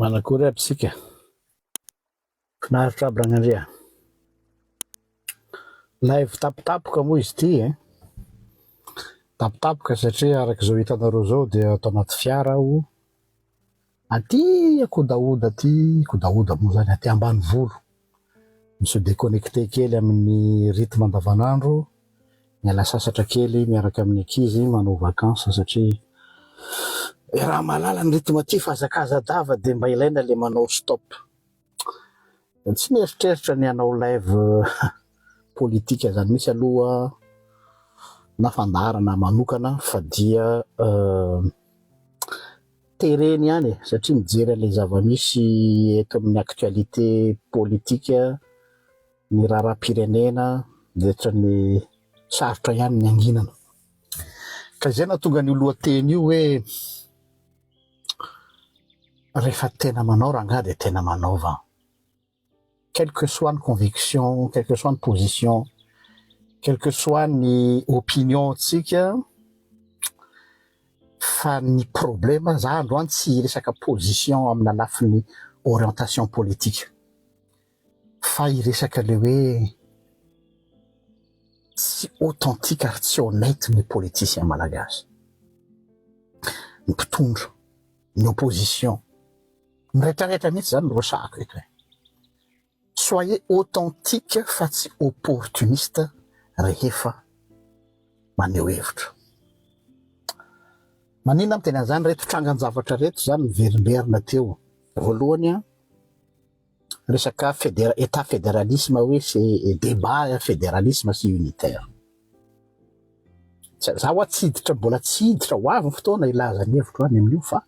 Manakory aby tsika. Finaritra aby Ragnandria. Live tapitapoka moa izy ity e. Tapitapoka satria araka izao hitanareo izao dia ato anaty fiara aho. Aty Ankodahoda aty, Ankodahoda moa izany aty ambanivolo. Mi-se déconnecter kely amin'ny rythme andavanandro. Miala sasatra kely miaraka amin'ny ankizy manao vacances satria raha mahalala ny rythme aty fa hazakaza-dava dia mba ilaina le manao stop. Tsy mieritreritra ny hanao live politika zany mihitsy aloha na fandaharana manokana fa dia tereny ihany e satria mijery an'ilay zava-misy eto amin'ny actualité politique ny raharaham-pirenena rehetra ny sarotra ihany ny hanginana. Ka izay nahatonga an'io lohateny io hoe rehefa tena manao rangahy dia tena manaova. Quelle que soit ny conviction, quelle que soit ny position, quelle que soit ny opinion-tsika fa ny problème za androany tsy hiresaka position amina lafiny orientation politique. Fa hiresaka le hoe tsy authentique ary tsy honnête ny politicien malagasy. Ny mpitondra, ny opposition, ny retraretra mihitsy zany no resahako eto e. Soyez authentique fa tsy opportuniste rehefa maneho hevitra. Maninona miteny an'izany? Reto trangan-javatra reto zany miverimberina teo. Voalohany an, resaka fédéra- état fédéralisme hoe c'est débat fédéralisme sy unitaire. Za hoa tsy hiditra mbola tsy hiditra ho avy ny fotoana hilaza ny hevitro any amin'io fa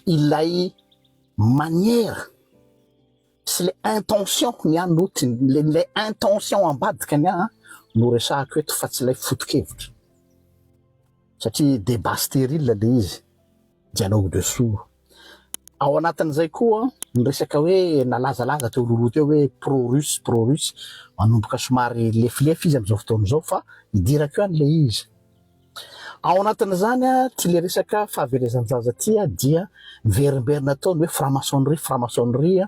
ilay manière sy le intention ny ahy no ilay intention ambadika ny ahy no resahako eto fa tsy ilay foto-kevitra satria débat stérile le izy. Dialogue de sourds. Ao anatin'izay koa ny resaka hoe nalazalaza teo alohaloha teo hoe pro russe pro russe, manomboka somary lefilefy izy amin'izao fotoana izao fa idirako ihany ilay izy. Ao anatin'izany ity le resaka fahaverezan-jaza ity dia miverimberina atao ny hoe franc-maçonnerie franc-maçonnerie,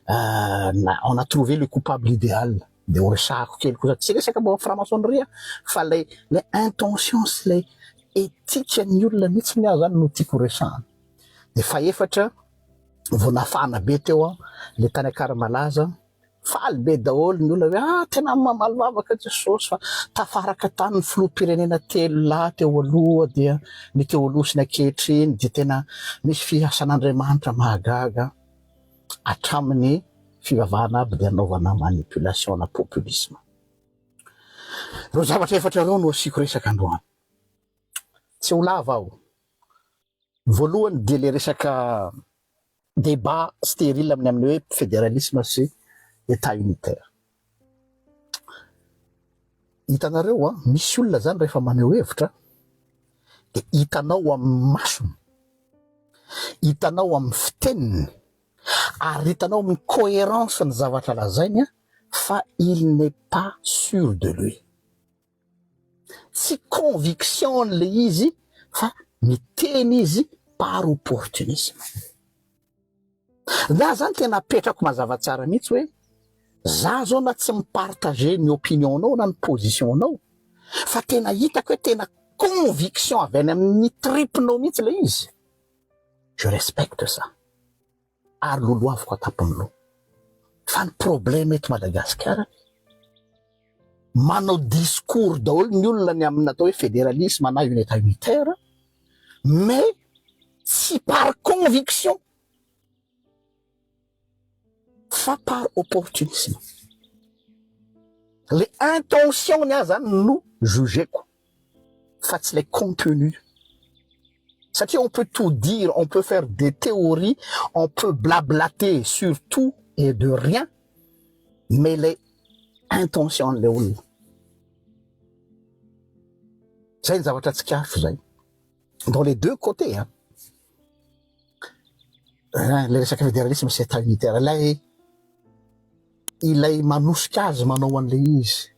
on a trouvé le coupable idéal. Dia ho resahako kely kosa, tsy resaka momba franc-maçonnerie fa ilay ilay intention sy ilay éthique ny olona mihitsy ny ahy zany no tiako resahana. Dia fahefatra, vao nafana be teo aho, ilay tany Ankaramalaza, faly be daholo ny olona hoe ah tena mamaly vavaka Jesosy fa tafaraka tany ny filoham-pirenena telo lahy teo aloha dia ny teo aloha sy ny ankehitriny dia tena misy fiasan'Andriamanitra mahagaga. Hatramin'ny fivavahana aby dia anaovana manipulation na populisme. Ireo zavatra efatra ireo no asiako resaka androany. Tsy ho lava aho. Ny voalohany dia ilay resaka débat stérile amin'ny amin'ny hoe fédéralisme sy état unitaire. Hitanareo an, misy olona zany rehefa maneho hevitra dia hitanao amin'ny masony, hitanao amin'ny fiteniny ary hitanao amin'ny cohérence ny zavatra lazainy fa il n'est pas sûr de lui. Tsy conviction-ny le izy fa miteny izy par opportunisme. Za zany tena apetrako mazava tsara mihitsy hoe za zao na tsy mi-partager ny opinion-nao na ny position-nao fa tena hitako hoe tena conviction avy any amin'ny tripes-nao mihitsy ilay izy, je respecte ça ary lolohaviko an-tampon'ny loha. Fa ny problème eto Madagasikara, manao discours daholo ny olona ny amin'ny atao hoe fédéralisme na une état unitaire, mais tsy par conviction fa par opportunisme. Le intention ny ahy zany no jugeko fa tsy le contenu. Satria on peut tout dire, on peut faire des théories, on peut blablater sur tout et de rien, mais le intention an'le olona. Zay ny zavatra tsikaritro zay. Dans les deux côtés hein. Le resaka fédéralisme sy état unitaire, ilay ilay manosika azy manao an'ilay izy.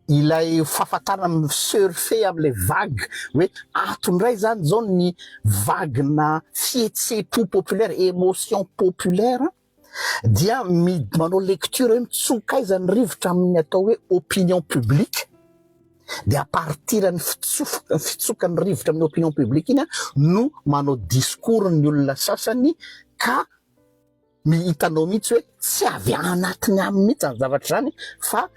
Ilay fahafantarana mi-surfer amin'ilay vague hoe ato indray izany izao ny vague-na fihetseham-po populaire, émotion populaire, dia manao lecture hoe mitsoka aiza ny rivotra amin'ny atao hoe opinion publique, dia à partir ny fitsokan'ny rivotra amin'ny opinion publique iny no manao discours ny olona sasany ka hitanao mihitsy hoe tsy avy anatiny aminy mihitsy zany zavatra zany fa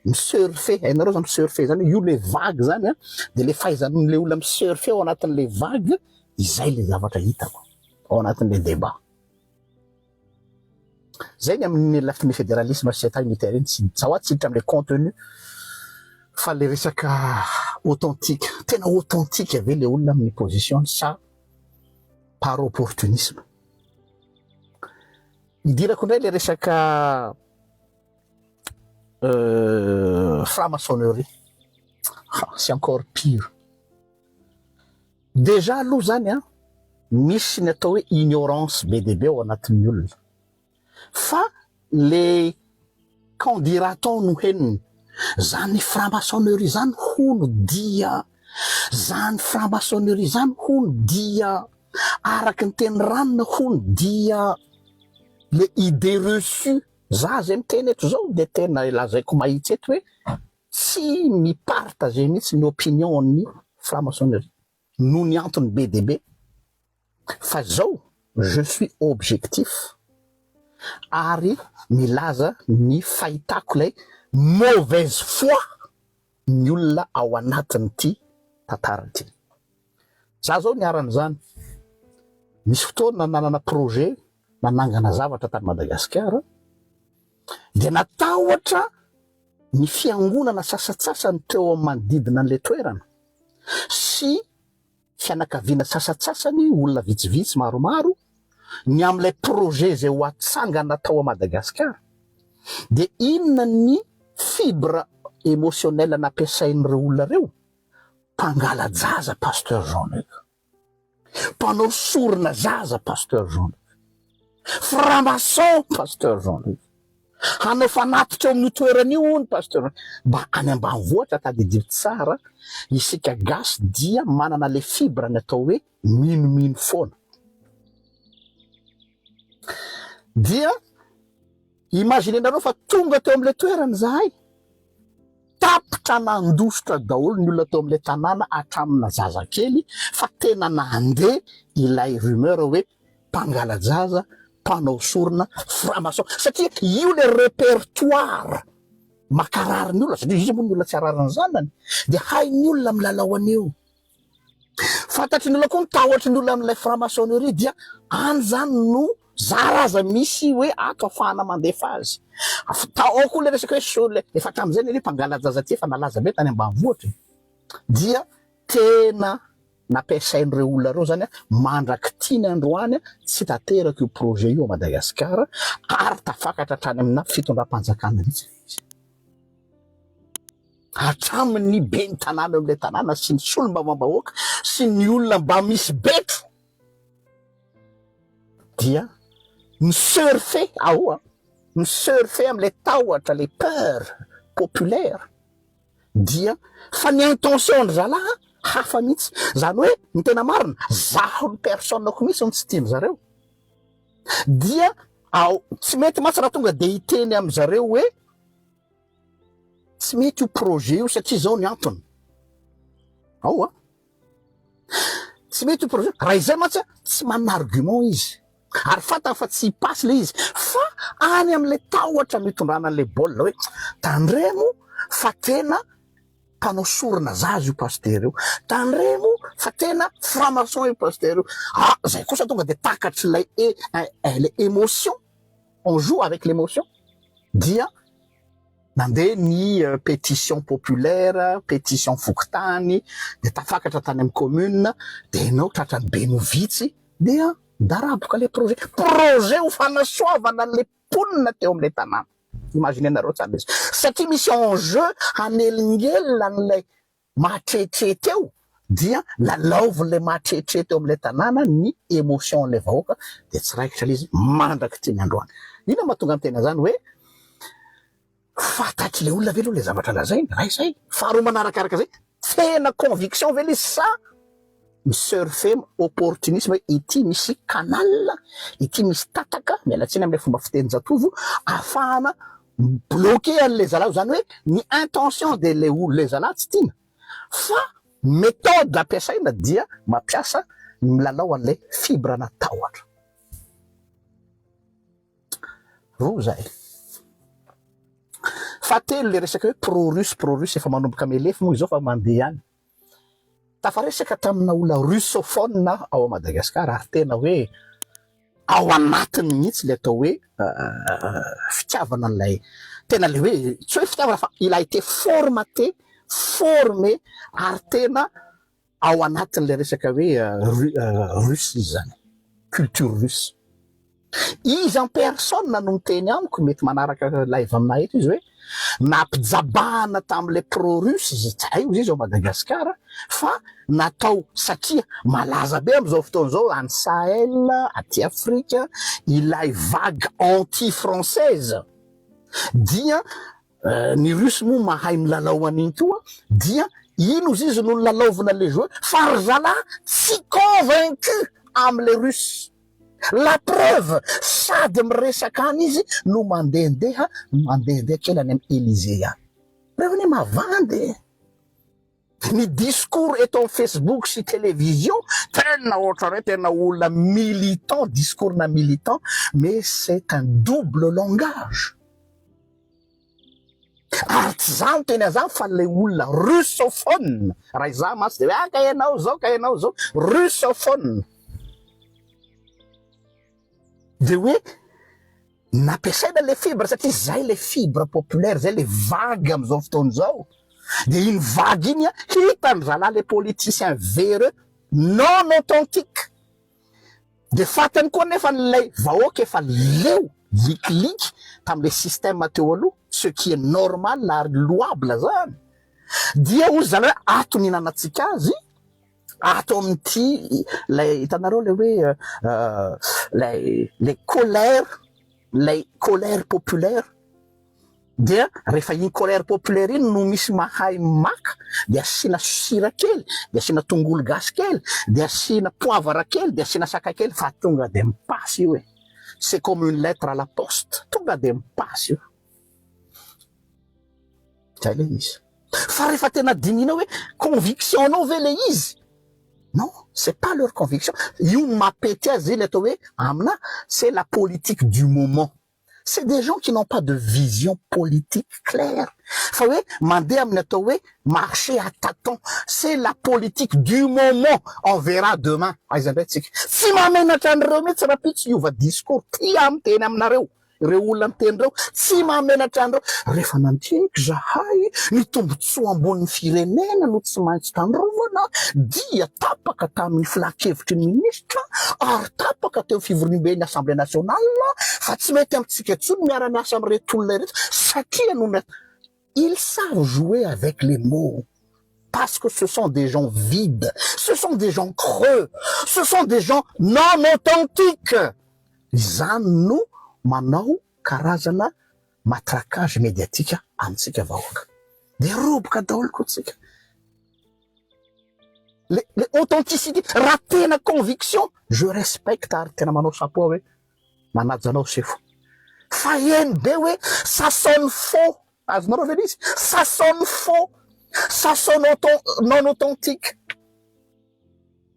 mi-surfer, hainareo zany mi-surfer zany, io le vague zany an, de le fahaizan'le olona mi-surfer ao anatin'le vague, izay le zavatra hitako ao anatin'le débat. Zay ny amin'ny lafiny fédéralisme sy état unitaire iny, tsy za hoa tsy hiditra am'le contenu fa le resaka authentique, tena authentique ve le olona amin'ny position-ny sa par opportunisme. Idirako indray le resaka franc-maçonnerie, c'est encore pire. Déjà aloha zany an, misy ny atao hoe ignorance be dia be ao anatin'ny olona, fa le qu'en dira-t-on no henony, zany franc-maçonnerie zany hono dia, zany franc-maçonnerie zany hono dia, araky ny teny ranona hono dia le idée reçue, za zay miteny eto zao de tena lazaiko mahitsy eto hoe tsy mi-partager mihitsy ny opinion ny franc-maçonnerie noho ny antony be dia be, fa zao je suis objectif ary milaza ny fahitako ilay mauvaise foi ny olona ao anatin'ity tantara ity. Za zao niharan'izany, nisy fotoana nanana projet nanangana zavatra tany Madagasikara dia natahotra ny fiangonana sasantsasany teo amin'ny manodidina an'ilay toerana sy fianakaviana sasantsasany, olona vitsivitsy maromaro, ny amin'ilay projet izay ho atsangana tao Madagasikara, dia inona ny fibre émotionnelle nampiasain'ireo olona ireo? Mpangala-jaza Pasteur Jean Luc, mpanao sorona zaza Pasteur Jean Luc, franc-maçon Pasteur Jean Luc, hanao fanatitra eo amin'io toerana io hono Pasteur, mba any ambanivohitra tadidio tsara, isika gasy dia manana le fibre ny atao hoe minomino foana. Dia imaginenareo fa tonga teo amin'ilay toerana izahay, tapitra nandositra daholo ny olona teo amin'ilay tanàna hatramina zazakely fa tena nandeha ilay rumeur hoe mpangala-jaza, mpanao sorona, franc-maçon, satria io le répertoire makarary ny olona, satria iza moa ny olona tsy harary ny zanany, dia hain'ny olona milalao an'io. Fantatry ny olona koa ny tahotry ny olona amin'ilay franc-maçonnerie dia any zany no zara aza misy hoe ato afahana mandefa azy. Ao koa le resaka hoe so le efa hatramin'izay ny mpangala-jaza ty efa nalaza be tany ambanivohitra e. Dia tena nampiasain'ireo olona ireo zany mandrak'ity ny androany tsy tanteraka io projet io à Madagasikara ary tafakatra hatrany amina fitondram-panjakana mihitsy ilay izy. Hatramin'ny ben'ny tanàna eo amin'ilay tanàna sy ny solombavambahoaka sy ny olona mba misy betro dia mi-surfer ao a, mi-surfer amin'ilay tahotra, ilay peur populaire dia fa ny intention ndry zalahy hafa mihitsy, zany hoe ny tena marina zaho ny personne-ko mihitsy no tsy tian-dry zareo dia ao tsy mety mantsy raha tonga dia hiteny amin-dry zareo hoe Tsy mety io projet io satria zao ny antony. Ao a. Tsy mety io projet. Raha izay mantsy tsy manana argument izy. Ary fantany fa tsy hipasse le izy. Fa any amin'ilay tahotra no itondrana an'ilay baolina hoe tandremo fa tena mpanao sorona zaza io pasitera io. Tandremo fa tena franc-maçon io pasitera io. Ah, zay kosa tonga dia takatr'ilay ilay émotion. On joue avec l'émotion dia nandeha ny pétition populaire, pétition fokontany, dia tafakatra tany amin'ny commune, dia ianao tratran'ny be no vitsy, dia daraboka ilay projet. Projet ho fanasoavana an'ilay mponina teo amin'ilay tanàna. Imaginez-nareo tsara ilay izy. Satria misy enjeu hanelingelina an'ilay mahatrehitre teo dia lalaovin'ilay mahatrehitre teo amin'ilay tanàna ny émotion an'ilay vahoaka dia tsy raikitra ilay izy mandrak'ity ny androany. Inona mahatonga ny tena zany hoe Fantatry le olona ve aloha le zavatra lazainy? Ray zay. Faharoa manarakaraka zay, tena conviction ve le izy sa mi-surfer opportunisme hoe ity misy canal, ity misy tataka, miala tsiny amin'ilay fomba fitenin-jatovo, ahafahana mi-bloquer an'ilay zalahy, zany hoe ny intention dia ilay olona, ilay zalahy tsy tiana fa méthode ampiasaina dia mampiasa ny milalao an'ilay fibre-na tahotra. Roa zay. Fahatelo le resaka hoe pro russe pro russe efa manomboka melefy moa izao fa mandeha ihany. Tafaresaka tamina olona russophone aho ao Madagascar ary tena hoe ao anatiny mihitsy le atao hoe fitiavana an'ilay tena le hoe tsy hoe fitiavana fa il a été formaté, formé ary tena ao anatin'ilay resaka hoe russe izy zany, culture russe. Izy en personne no miteny amiko, mety manaraka live aminah eto izy hoe nampijabahana tamin'ilay pro russe izy, tsy hay ozy izy ao Madagascar fa natao satria malaza be amin'izao fotoana izao any Sahel, aty Afrika ilay vague anti française dia Ny russe moa mahay milalao an'iny koa dia iny ozy izy no nilalaovina le jeu fa ry zalahy tsy convaincu amle russe. La preuve sady miresaka any izy no mandehandeha mandehandeha kely any am Elysée any. Reo anie mavandy e! Ny discours eto am Facebook sy télévision tena ohatran'ny hoe tena olona militant, discours na militant mais c'est un double langage. Ary tsy za miteny an'izany fa ilay olona russophone, raha izaho mantsy dia hoe ah ka ianao izao ka ianao izao, russophone. Dia hoe nampiasaina ilay fibre satria izay ilay fibre populaire, izay ilay vague amin'izao fotoana izao. Dia iny vague iny an, hitan-dry zalahy ilay politicien véreux non authentique. Dia fantany koa nefa ilay vahoaka efa leo likiliky tamin'ilay système teo aloha, ce qui est normal ary louable zany. Dia hoy zalahy hoe ato ny hinanantsika azy, ato amin'ity ilay hitanareo ilay hoe ilay ilay colère, ilay colère populaire. Dia rehefa iny colère populaire iny no misy mahay maka dia asiana sira kely, dia asiana tongolo gasy kely, dia asiana poivre kely, dia asiana sakay kely fa tonga dia mipasy io e! C'est comme une lettre à la poste, tonga dia mipasy io. Zay ilay izy. Fa rehefa tena dinihina hoe conviction-nao ve ilay izy? Non, c'est pas leur conviction. Io no mampety azy ilay atao hoe amina, c'est la politique du moment. C'est des gens qui n'ont pas de vision politique claire fa hoe mandeha amin'ny atao hoe marché à tâtons, c'est la politique du moment, on verra demain, aiza indray tsika? Tsy mahamenatra an'ireo mihitsy rahampitso hiova discours, tia miteny aminareo. Ireo olona miteny ireo, tsy mahamenatra an'ireo. Rehefa nandinika izahay, ny tombontsoa ambonin'ny firenena no tsy maintsy tandrovana, dia tapaka tamin'ny filan-kevitry ny minisitra ary tapaka teo fivoriamben'ny Assemblée nationale fa tsy mety amintsika intsony miara-miasa amin'ireto olona ireto satria no Ils savent jouer avec les mots parce que ce sont des gens vides, ce sont des gens creux, ce sont des gens non authentiques. Izany no manao karazana matraquage médiatique amintsika vahoaka. Dia roboka daholo koa tsika. Le, le authenticité, raha tena conviction, je respecte ary tena manao chapeau hoe manaja anao sefo. Fa heno be hoe ça sonne faux, azonareo ve le izy? Ça sonne faux, ça sonne non authentique.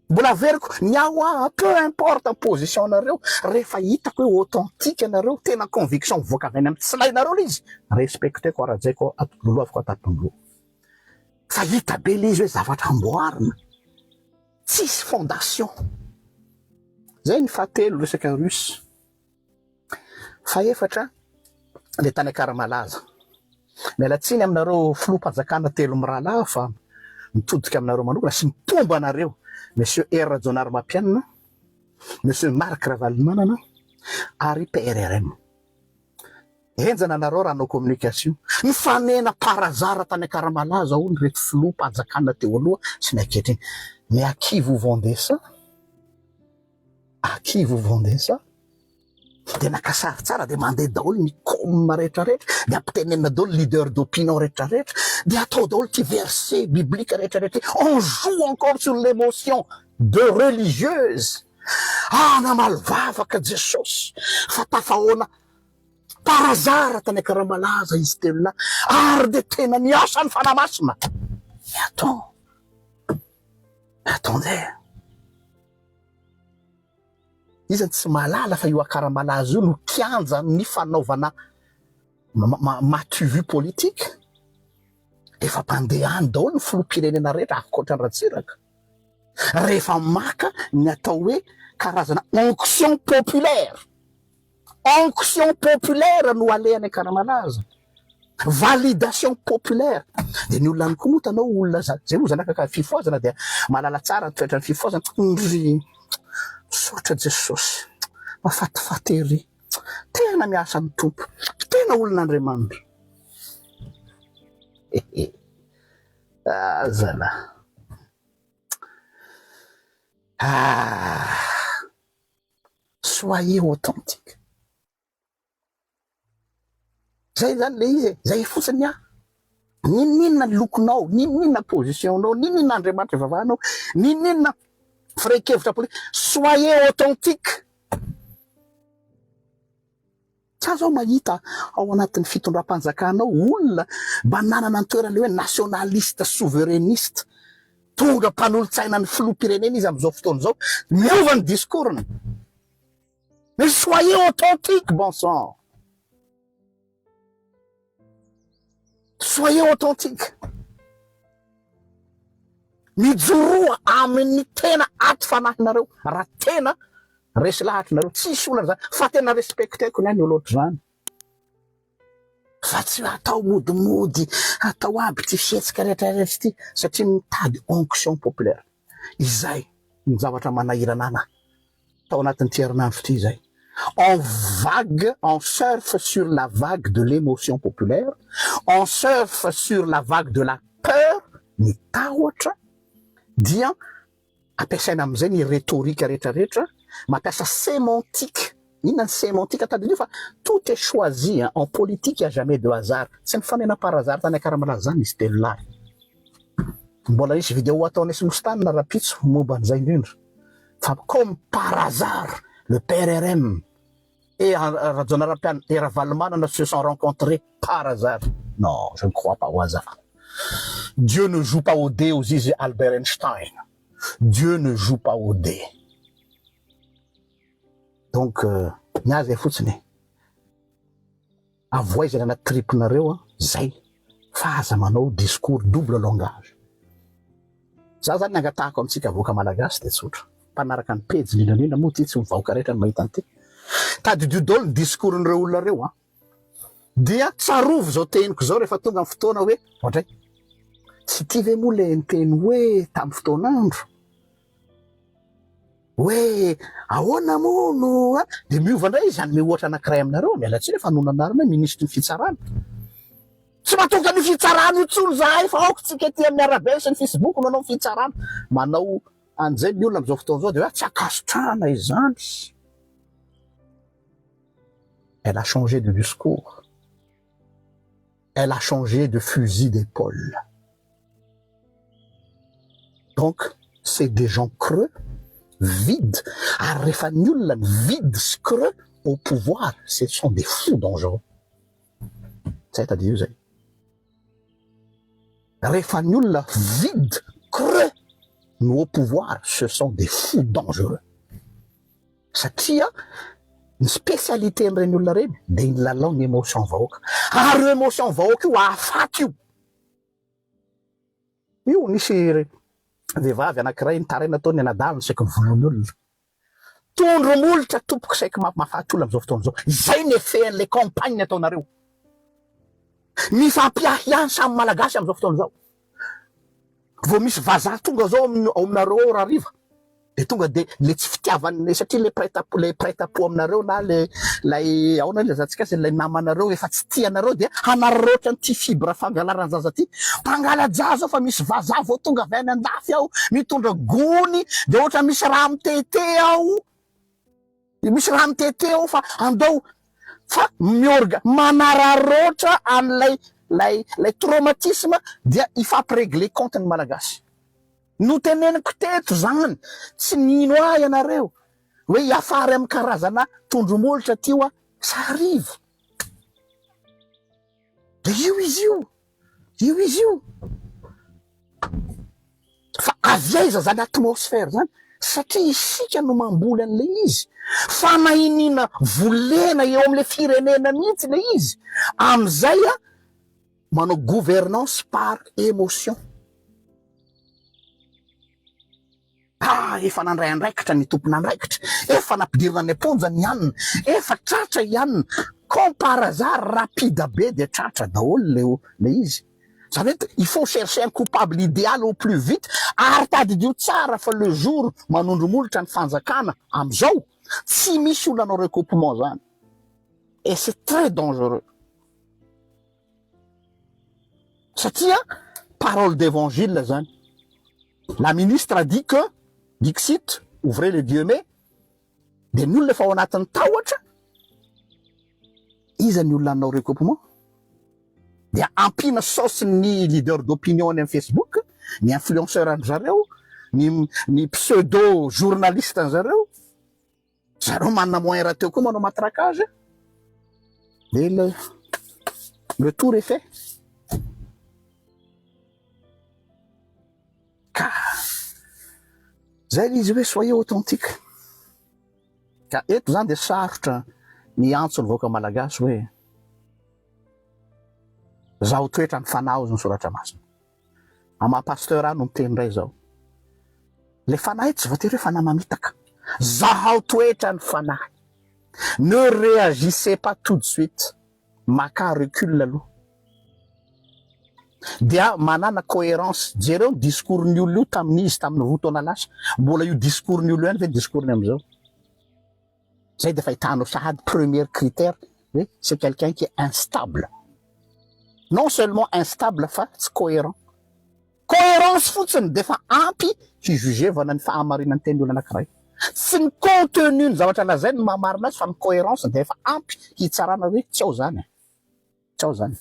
Mbola averiko, ny ahy hoa peu importe ny position nareo, rehefa hitako hoe authentique nareo, tena conviction mivoaka avy any amin'ny tsilainareo le izy, respecteko, arajaiko, lolohaviko atapon-doha. Fa hita be le izy hoe zavatra amboarina, tsisy fondation. Zay ny fahatelo resaka russe. Fahefatra, le tany Ankaramalaza. Miala tsiny aminareo filoham-panjakana telo mirahalahy fa mitodika aminareo manokana sy mitomba anareo Monsieur Hery Rajaonarimampianina, Monsieur Marc Ravalomanana ary PRRM. Henjana nareo raha hanao communication. Nifanena par hasard tany Ankaramalaza hono ireto filoham-panjakana teo aloha sy ny ankehitriny. Mais à qui vous vendez ça? À qui vous vendez ça? Dia naka sary tsara dia mandeha daholo ny. com rehetra rehetra, de ampitenenina daholo leader d'opinion rehetra rehetra, de atao daholo ty verset biblique rehetra rehetra ty, on joue encore sur l'émotion de religieuse. Ah, namaly vavaka Jesosy fa tafahoana par hasard tany Ankaramalaza izy telo lahy, ary de tena niasa ny Fanahy Masina. Mais attends, attendez. Iza no tsy mahalala fa io Ankaramalaza io no kianjan'ny fanaovana m'as-tu vu politique? Efa mpandeha any daholo ny filoham-pirenena rehetra ankoatra an'i Ratsiraka. Rehefa maka ny atao hoe karazana onction populaire, onction populaire no alehany Ankaramalaza, validation populaire. Dia ny olona any koa moa hitanao olona zay moa zanaka fifohazana dia mahalala tsara ny toetran'ny fifohazana. Ndry, misaotra Jesosy, mahafatifaty ery. Tena miasa ny Tompo, tena olon'Andriamanitra. Ah zalahy. Ah. Soyez authentique. Zay zany le izy e, zay fotsiny aho. N'inon'inona ny lokonao, n'inon'inona position-nao, n'inon'inona Andriamanitra ivavahanao, n'inon'inona firehan-kevitra politika, soyez authentique. Za zao mahita ao anatin'ny fitondram-panjakana ao olona mba nanana ny toerana hoe nationaliste souverainiste, tonga mpanolotsaina ny filoham-pirenena izy amin'izao fotoana izao, miova ny discours-ny. Mais soyez authentique bon sang! Soyez authentique. Mijoroa amin'ny tena aty fanahinareo raha tena resy lahatra nareo. Tsisy olana zany fa tena respecteko ny ahy ny olo ohatr'izany. Fa tsy atao modimody, atao aby ty fihetsika rehetra rehetra ty satria mitady onction populaire. Izay ny zavatra manahirana anah tao anatin'ity herinandro ity izay. On vague, on surfe sur la vague de l'émotion populaire, on surfe sur la vague de la peur, ny tahotra, dia ampiasaina amin'izay ny rhétorique rehetra rehetra, mampiasa sémantique. Inona ny sémantique? Tadidio fa tout est choisi hein, en politique il y a jamais de hasard. Tsy nifanena par hasard tany Ankaramalaza zany izy telo lahy. Mbola hisy vidéo ataonay sy Mostana rahampitso momba an'izay indrindra. Fa comme par hasard le PRRM et Rajaonarimampianina et Ravalomanana se sont rencontrés par hasard. Non, je ne crois pas au hasard. Dieu ne joue pas au dé hoy izy Albert Einstein. Dieu ne joue pas au dé. Donc ny ahy zay fotsiny e. Avoaizana anaty tripinareo an, zay fa aza manao discours double langage. Za zany ny angatahako amintsika vahoaka malagasy dia tsotra, mpanaraka ny pejy indrindra indrindra moa ity tsy ny vahoaka rehetra no mahita an'ity. Tadidio daholo ny discours-n'ireo olona ireo an. Dia tsarovy izao teniko izao rehefa tonga ny fotoana hoe, oadray, tsy ity ve moa le niteny hoe tamin'ny fotoan'andro? Hoe ahoana moa no a? Dia miova indray izy hanome ohatra anankiray aminareo, miala tsiny fa nonanarina hoe minisitry ny fitsarana. Tsy matoky an'io fitsarana io intsony izahay fa aoka tsika ety amin'ny arabe sy ny facebook no hanao fitsarana. Manao an'izay ny olona amin'izao fotoana izao dia hoe tsy ankasitrahana izany. Elle a changé de discours. Elle a changé de fusil d'épaule. Donc c'est des gens creux, vides, ary rehefa ny olona ny vide sy creux au pouvoir, ce sont des fous dangereux. Zay tadidio zay. Rehefa ny olona vide, creux no au pouvoir, ce sont des fous dangereux. Satria ny spécialité an'ireny olona ireny dia ny lalao ny émotion vahoaka. Ary io émotion vahoaka io ahafaty io. Io nisy vehivavy anankiray nitaraina tao ny anadahiny saiky novonoin'ny olona. Tondro molotra tompoko saiky mahafaty olona amin'izao fotoana izao. Izay ny effet an'ilay campagne ataonareo. Mifampiahiahy ny samy malagasy amin'izao fotoana izao. Vao misy vazaha tonga zao ao aminareo ao rahariva de tonga de le tsy fitiavan'ny satria le mpiray tampo le mpiray tampo aminareo na le lay ahoana ilazantsika azy lay namanareo efa tsy tia anareo dia hanararaotra an'ity fibre fangalaran-jaza ty. Mpangala-jaza ao fa misy vazaha vao tonga avy any andafy ao mitondra gony de ohatra misy raha mitete ao. Misy raha mitete ao fa andao. Fa miorga, manararaotra an'ilay lay lay traumatisme dia hifampi-regler compte ny Malagasy. Noteneniko teto zany, tsy nino ahy ianareo, hoe hiafara amin'ny karazana tondromolotra ty hoa, ça arrive. Dia io izy io, io izy io. Fa avy aiza zany atmosphère zany? Satria isika no mamboly an'ilay izy. Fanahiniana volena eo amin'ilay firenena mihitsy ilay izy. Amin'izay a, manao gouvernance par émotion. Ah, efa nandray andraikitra ny tompon'andraikitra, efa nampidirina any am-ponja ny anona, efa tratra i anona, comme par hasard rapide be dia tratra daholo le le izy. Zany hoe il faut chercher un coupable idéal au plus vite ary tadidio tsara fa le jour manondro molotra ny fanjakana amizao tsy misy olona hanao recoupement zany et c'est très dangereux. Satria parole d'évangile zany. La ministre a dit que, dixit, ouvrez les guillemets, dia ny olona efa ao anatin'ny tahotra, iza ny olona hanao recoupement? Dia ampiana sauce ny leader d'opinion any amin'ny Facebook, ny influenceur an-dry zareo, ny ny pseudo journaliste an-dry zareo, zareo manana moyen rahateo koa manao matraquage, dia le le tour est fait. Ka zay le izy hoe soyez authentique. Ka eto zany dia sarotra ny antso ny vahoaka malagasy hoe zaho toetra ny fanahy hozy ny soratra masina. Amin'ny maha pasteur ahy no miteny indray izao. Le fanahy tsy voatery hoe fanahy mamitaka. Zahao toetra ny fanahy. Ne réagissez pas tout de suite. Maka recul aloha. Dia manana cohérence. Jereo ny discours ny olona io tamin'izy tamin'ny roa taona lasa. Mbola io discours ny olona io ihany ve ny discours-ny amin'izao? Zay dia efa hitanao sahady premier critère hoe c'est quelqu'un qui est instable. Non seulement instable fa tsy cohérent. Cohérence fotsiny dia efa ampy hi-juger-vana ny fahamarinan'ny tenin'ny olona anankiray. Tsy ny contenu ny zavatra lazainy no mahamarina azy fa ny cohérence dia efa ampy hitsarana hoe tsy ao zany e. Tsy ao zany.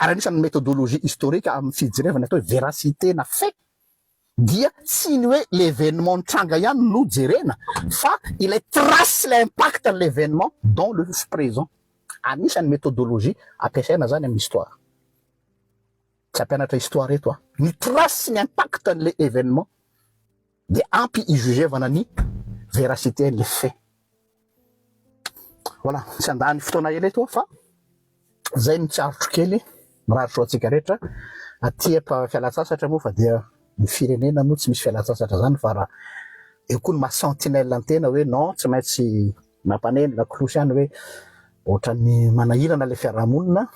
Ary anisan'ny méthodologie historique amin'ny fijerevana atao hoe véracité na fait dia tsy ny hoe l'événement nitranga ihany no jerena fa ilay trace sy ilay impact ny l'événement dans le présent. Anisan'ny méthodologie ampiasaina zany amin'ny histoire. Tsy hampianatra histoire eto aho. Ny trace sy ny impact an'ilay événement dia ampy hi-jugevana ny véracité an'ilay fait. Voilà, tsy handany fotoana ela eto aho fa zay no tsy aritro kely, mirary soa antsika rehetra. Aty am-pialantsasatra moa fa dia ny firenena moa tsy misy fialantsasatra zany fa raha eo koa ny maha sentinelle an-tena hoe non tsy maintsy mampaneno lakolosy ihany hoe ohatran'ny manahirana ilay fiarahamonina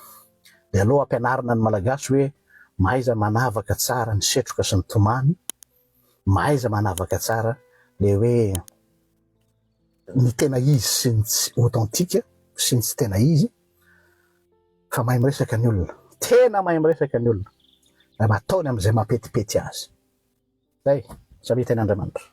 dia aleo ampianarina ny Malagasy hoe mahaiza manavaka tsara ny setroka sy ny tomany, mahaiza manavaka tsara ilay hoe ny tena izy sy ny tsy authentique sy ny tsy tena izy fa mahay miresaka ny olona, tena mahay miresaka ny olona, raha mba ataony amin'izay mampetipety azy. Zay, samia tena Andriamanitra.